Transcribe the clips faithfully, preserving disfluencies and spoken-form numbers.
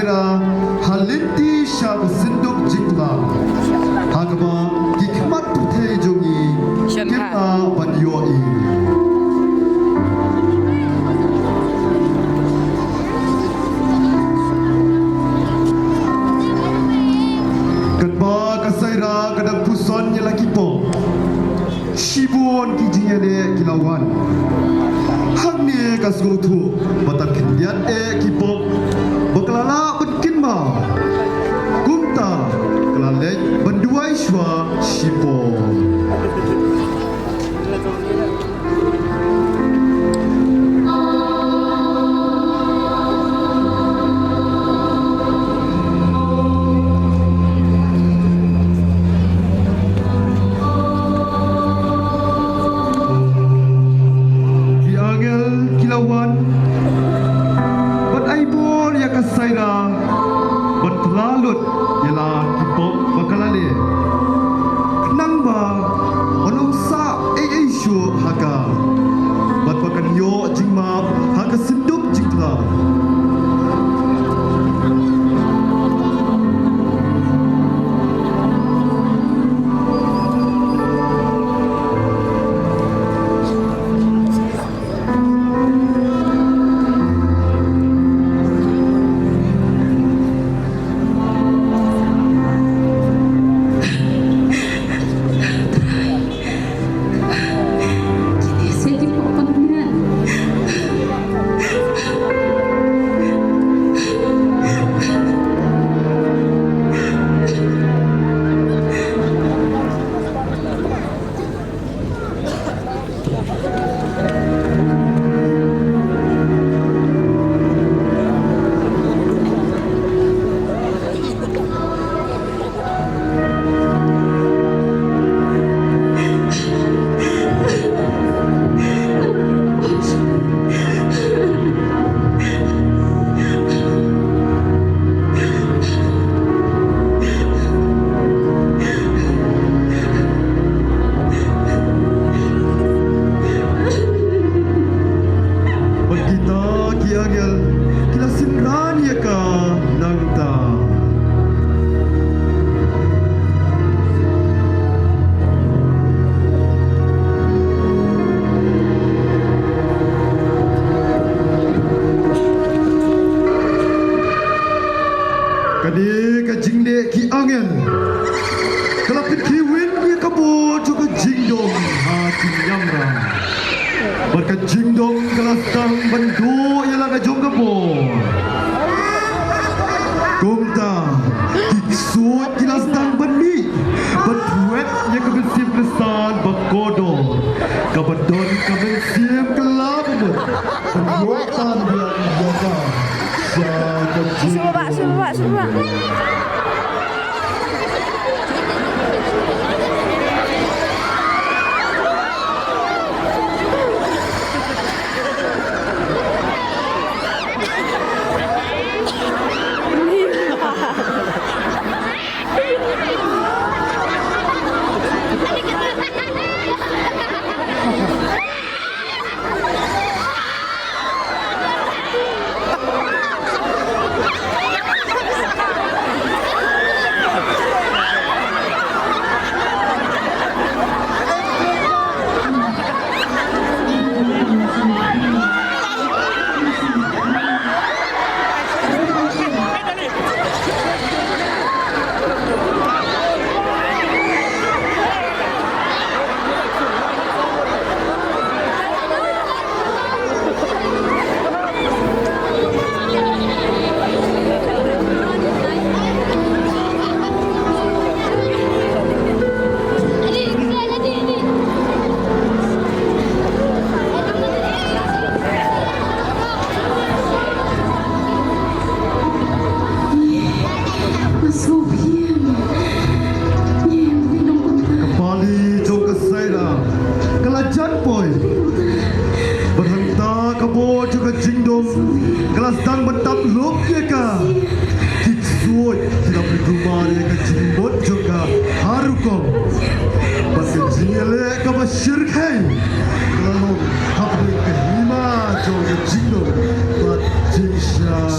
Ha lynti sha ka synduk jingtla, ha kaba ki khmat pyrthei jong ngi kin lah ban ïohi. Katba ka Saira ka dang puson ïa la ki pop, shibun ki jingïaleh ki la wan. Hangne ka sngewthuh ba tang khyndiat eh ki pop ba ka la lah ban kynmaw. Kumta ka la leit ban duwai shuwa shipor. Ki angel ki la wan ban ai bor ïa ka Saira ban phla lut ïa la ki pop ba ka la leh, khnang ba un ym sah ei ei shuh ha ka, bad ba kan ïoh jingmap ha ka synduk jingtla. Bad kita ki angel ki la synran ïa ka nangta. Kane ka jingleh ki angel ka la pynkhih win ïa ka bor jong ka jingdom ha ki ñiamra. Bad ka jingdom ka la sdang ban duh ïa la ka jong ka bor. Kumta ki ksuid ki la sdang ban mih ban pynwet ïa ka mynsiem Khristan ba kordor, kaba don ka mynsiem kylla bamut. Pynwet tan biang ïa ka sha ka jingdom. Shu ba, shu ba, shu ba. Ka pali jong ka Saira ka la jan poi. Bad hangta ka bor jong ka jingdom ka la sdang ban tap lup ïa ka. Ki ksuid ki la pynkulmar ïa ka jingmut jong ka ha rukom. Bad ka jingïaleh kaba shyrkhei ka la long hapdeng ka hima jong ka jingdom bad jingshai.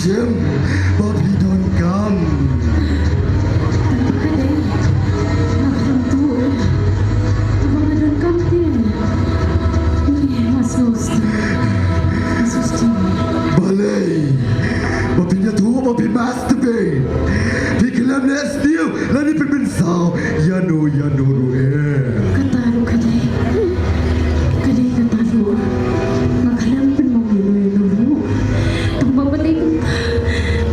Jim, ba phi donkam. Tang ba ka dei, nga khlem tuh ïa uba nga donkam te. Ngi, nga sngewsih. Nga sngewsih. Balei ba phin ïathuh ba phi masturbate? Phi khlem leh sniew lane phin pynsaw ïano ïano ruh eh. Kata ruh ka dei. Ka dei kata ruh. Nga khlem pynmong ïano ïano ruh. Tang ba balei kumta,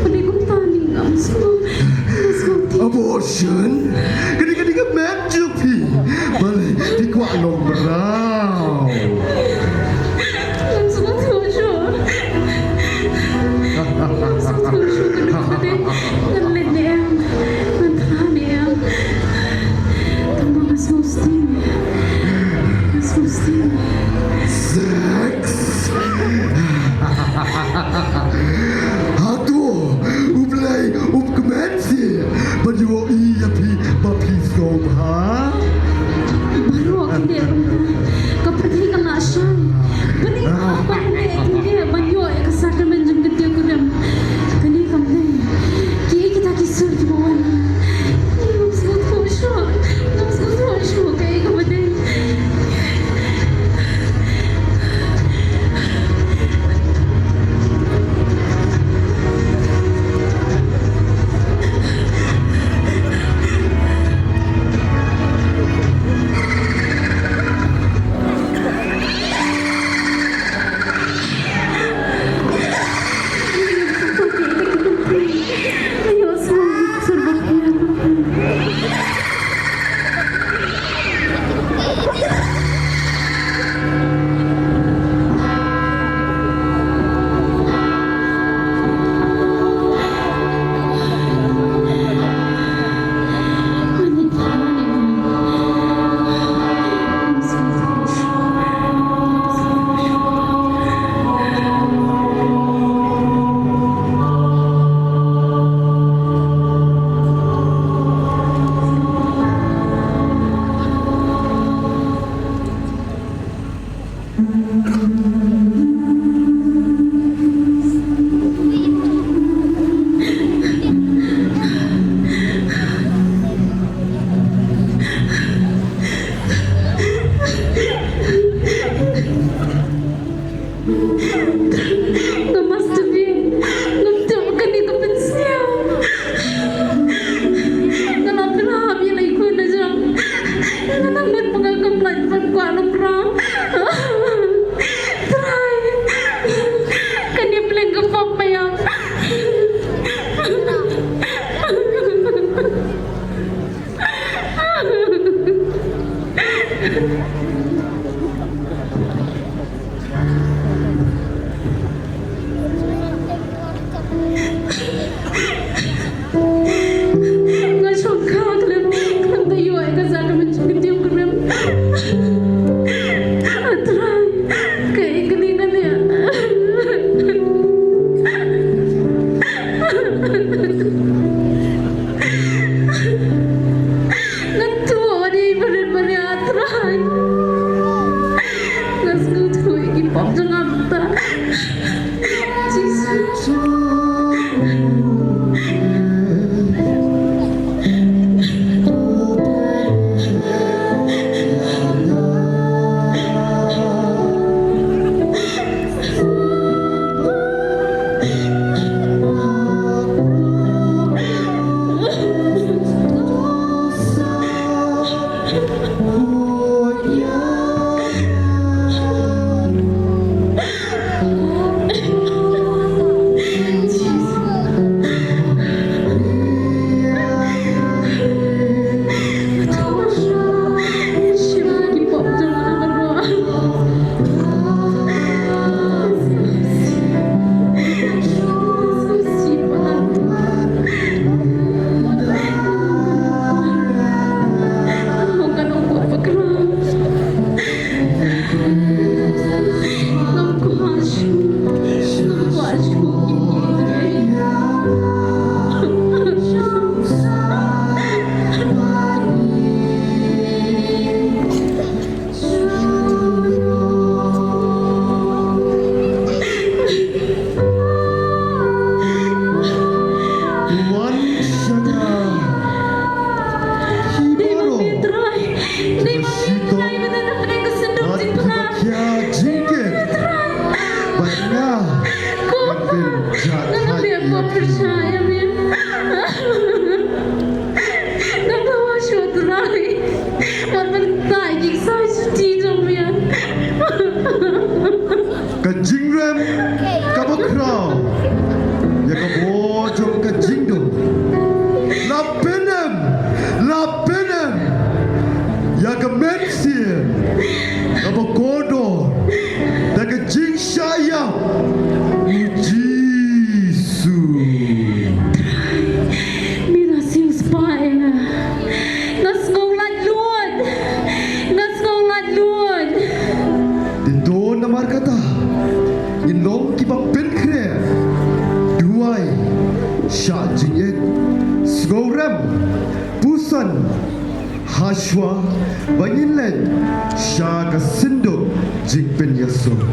balei kumta ni ngam sngewthuh. Abortion? Ka dei, ka dei ka met jong phi. Balei phi kwah long mraw? Ngam sngewthuh shuh. Ngam sngewthuh shuh ka dei ka dei. Ngan leit ne em? Ngan phla ne em? Tang ba nga sngewsih. Nga sngewsih. Sex? Hato U Blei um kmen seh ban ïohi ïa phi ba phi sngewbha? Baroh kine ruh ka pyrthei ka la shai. Balei ban leh kine ban ïoh ïa ka sakramen jong ka diengkurim? Kane kam dei. Kiei kita ki sur kiba wan? Ngam sngewthuh shuh. Ngam sngewthuh shuh kaei kaba dei. Nga masturbate. Ngam tip kane ka mynsiem. Nga la phla ïa lei khun da jong. Nga la mut ba nga kam lait ban kwah long mraw. Trai. Kane pleng ka pop maya. Nga shong kha khlem, khlem da ïoh ïa ka sakramen jong ka diengkurim. A Trai, kaei kane nga leh? Nga tuh wan ïa i barit barit, A Trai. Nga sngewthuh ïa ki pop jong nga mynta. Jisu. shah jingit, sngewrem, puson, hashwa ba ngin leit sha ka synduk jingpynïasoh.